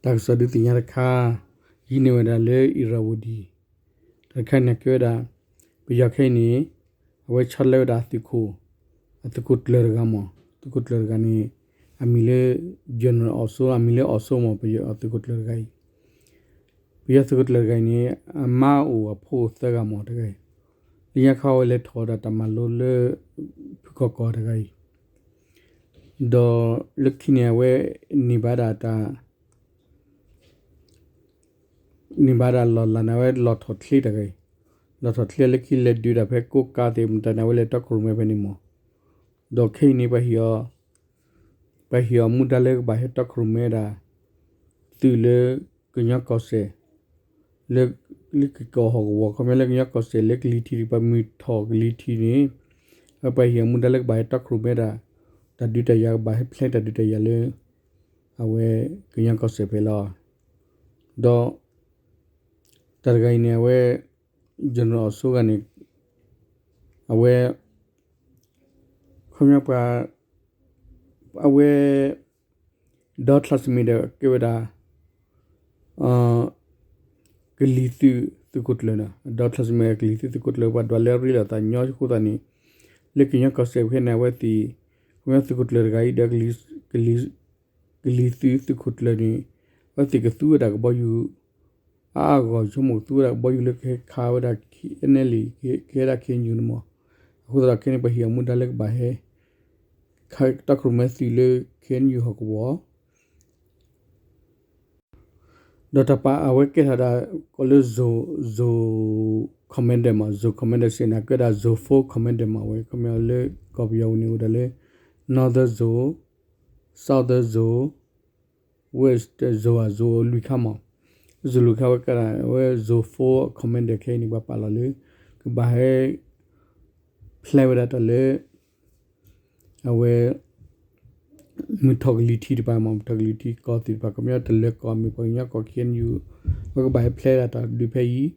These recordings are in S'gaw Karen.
တၢ်ကစီၣ်ဒုးသ့ၣ်ညါတခါ ယဟံးန့ၢ်ဝဲဒၣ်လၢ Irrawaddy တၢ်တခါန့ၣ်ကဲဝဲဒၣ် ပယီၤခဲအံၤန့ၣ် အဝဲဆီတလဲဝဲဒၣ်အသုးခိၣ်, အသုးခိၣ်ကျၢၢ်တဂၤမး, သုးခိၣ်ကျၢၢ်တဂၤန့ၣ် အမံၤလၢ General အီၣ်စိ, အမံၤလၢအီၣ်စိမး, ပယီၤသုးခိၣ်ကျၢၢ်တဂၤအံၤ, ပယီၤသုးခိၣ်ကျၢၢ်တဂၤအံၤန့ၣ် အမါအိၣ်အဖိအိၣ်သၢဂၤမးတဂၤအံၤ, လၢညါခီအဝဲလဲၤထီၣ်ဝဲဒၣ်တၢ်မၤလိလၢ ဖုကီၢ်ကီၢ်တဂၤအံၤ, ဒီးလၢခံန့ၣ် အဝဲန့ၢ်ဘၣ်ဒၣ်တၢ် န့ၢ်ဘၣ်ဒၣ်လီၢ်လၤန့ၣ် အဝဲလီၢ်ထီၣ်ချ့တဂၤအံၤ, လီၢ်ထီၣ်ချ့လၢခံလဲၤဒုးတၢ်ဖဲကိးကးသ့ၣ်မတၤန့ၣ် အဝဲလဲၤတီခိၣ်ရိၣ်မဲဖဲန့ၣ်မး, ဒီးခဲအံၤန့ၣ် ပှၤဟ့ၣ်အီၤမူဒါလၢကဘၣ်ဟဲတီခိၣ်ရိၣ်မဲဒၣ် သုးလၢကညီကီၢ်စဲၣ် လၢ လၢကကီၢ်ဟီၣ်ကဝီၤ ခီပညီလၢကညီကီၢ်စဲၣ်လၢကလံၤထံး ပှၤမုၢ်ထီၣ်ကလံၤထံးန့ၣ် ပှၤဟ့ၣ်အီၤမူဒါလၢကဘၣ်ဟဲတီခိၣ်ရိၣ်မဲဒၣ် တၢ်ဒုးတၢ်ယၤ ကဘၣ်ဟဲဖျဲးတၢ်ဒုးတၢ်ယၤလၢ အဝဲကညီကီၢ်စဲၣ်ဖဲလီၤ. ဒီးတၢ်တဂၤအံၤန့ၣ် အဝဲ General အီၣ်စိဂၤန့ၣ် အဝဲ ခီပညီပှၤ အဝဲ ဒီး classmate ဒီးကဲဝဲဒၣ် ကလံၤသုး သုးခိၣ်ကျၢၢ်န့ၣ် ဒီး classmate ကလံၤသုးသုးခိၣ်ကျၢၢ် ပှၤဒွးလၢအရ့လိာ်သးညီအဃိသတးန့ၣ် လၢကညီကီၢ်စဲၣ်ဖဲန့ၣ် အဝဲသ့ၣ် ခီပညီသုးခိၣ်ကျၢၢ်တဂၤအံၤဒီး ကလံၤသုးသုးခိၣ်ကျၢၢ်န့ၣ် အဝဲသ့ၣ်ကသူဝဲဒၣ်ကဘီယူၤ အါအါဂီၢ်ဂီၢ် ဆိကမိၣ်ကသူဝဲဒၣ်ကဘီယူၤလၢကဟဲခးဝဲဒၣ် ခဲအံၤန့ၣ်လံ ကဟဲဒၣ် ခဲအံၤန့ၣ်မး, အဃိသတးဒီးခဲအံၤန့ၣ် ပှၤဟ့ၣ်အီၤမူဒါလၢကဘၣ်ဟဲ တီခိၣ်ရိၣ်မဲသုးလၢ ခဲအံၤန့ၣ်ဟီၣ်ကဝီၤ ဒီးတၢ်ပာ်အဝဲကဲထီၣ်ဒၣ် ကိးလၢ Zo, Zo Commander မး, Zo Commander စ့ၢ်န့ၣ် ကဲဒၣ် Zo Force Commander မး အဝဲ ခီပညီလၢကီၢ်ပယီၤပူၤန့ၣ် အိၣ်ဒၣ်လၢ Northern Zone, Southern Zone, West Zone အ Zone လွံၢ်ခါမး, Zone လွံၢ်ခါဝဲကဲဒၣ် အဝဲ Zo Force Commander ခဲအံၤန့ၣ် ပှၤပာ်လီၤလၢ ကဘၣ်ဟဲ ဖျဲးဝဲဒၣ်တၢ်လၢ အဝဲ မုၢ်ထီၣ်ကလံၤထံးတဖၣ်မး မုၢ်ထီၣ်ကလံၤထံးကီၢ်သ့ၣ်တဖၣ် ခီပညီတလၢၤကီၢ်မ့ၢ်ပှၤကညီကီၢ် ခဲအံၤန့ၣ် အဝဲကဘၣ်ဟဲဖျဲးဒၣ်တၢ်ဒုးဖဲအံၤ ဒီး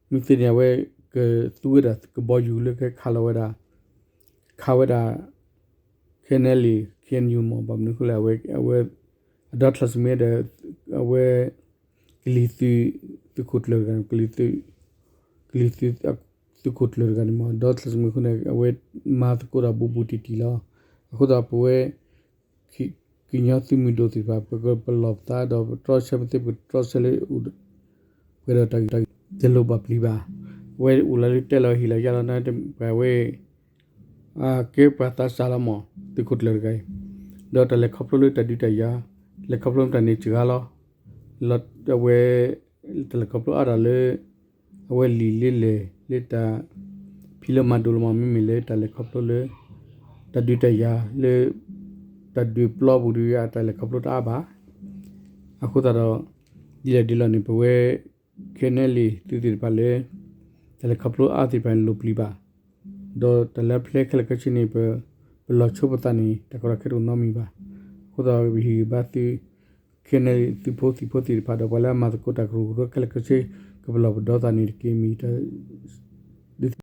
မ့ၢ်သ့န့ၣ် အဝဲကသူဝဲဒၣ်ကဘီယူၤလၢကခးလီၤဝဲဒၣ် ခးဝဲဒၣ် ခဲအံၤန့ၣ်လံ ခဲအံၤန့ၣ်မး ဘၣ်မနုၤအဃိလဲၣ် အဝဲ အဒီ classmate ဒီး အဝဲ ကလံၤသုး သုးခိၣ်ကျၢၢ်တဂၤန့ၣ် ကလံၤသုး ကလံၤသုး သုးခိၣ်ကျၢၢ်တဂၤန့ၣ်မး ဒီ classmate အဃိန့ၣ် အဝဲမၤသကိးတၢ်ဘူးဘူးတံၢ်တံၢ်လီၤ. အဃိသတးပဝဲ ကညီသုးမုၢ်ဒိၣ်သ့ၣ်တဖၣ် ပကပလီၢ်ပသးဒီးပတြီဆၢမ့ၢ်သ့ ပကတြီဆၢလၢ ပှဲၤဒီးတၢ်ဂ့ၢ်တၢ်ဂ့ၢ် တလိၣ်ဘၣ်ပျံၤဘၣ်. အဝဲအိၣ်လၢလၢတဲလီၤဟ့ၣ်လီၤယါလီၤန့ၣ် ပှၤဝဲ ကဲပှၤသးစၢ်လီၤမး သုးခိၣ်ကျၢၢ်တဂၤအံၤ ဒီးတၢ်လဲၤခီဖျိလၢတၢ်ဒုးတၢ်ယၤ လဲၤခီဖျိမတၤန့ၣ်စှၤလီၤ. အဝဲ တၢ်လဲၤခီဖျိအါထီၣ်လၢ အဝဲလံာ်လၢလဲၣ်လၢတၢ် ဖံးလၢမၤဒိၣ်လီၤမး မ့မ့ၢ်လၢတၢ်လဲၤခီဖျိလၢ တၢ်ဒုးတၢ်ယၤလၢ တၢ်ဒုးပျီပူၤဒီး တၢ်လဲၤခီဖျိတအါဘၣ်. အဃိသတးဒီး ဒ်လဲၣ်ဒ်လဲၣ်န့ၣ် ပဝဲ ခဲအံၤန့ၣ်လံ သုးသ့ၣ်တဖၣ်လၢ တၢ်လဲၤခီဖျိအါသ့ၣ်တဖၣ်န့ၣ် လိၣ်ပျံၤဘၣ်. ဒီးတၢ်လၢအဖျဲခဲလၢာ်ခဲဆ့န့ၣ် ပ ပလီၤဆိပသးန့ၣ် တၢ်ကီတၢ်ခဲတအိၣ်နီတမံၤဘၣ်. အဃိသတး ပဟ့ၣ်ဂံၢ်ဘါသု ခဲအံၤန့ၣ်လံ သုးဖိသံၣ်ဖိသ့ၣ်တဖၣ်ဒီး ပှၤလၢအမၤသကိးတၢ်ကရူၢ်ကရၢခဲလၢာ်ခဲဆ့ ကပလီၢ်ပဒီသးန့ၣ်တက့ၢ် မ့ၢ်တၢ်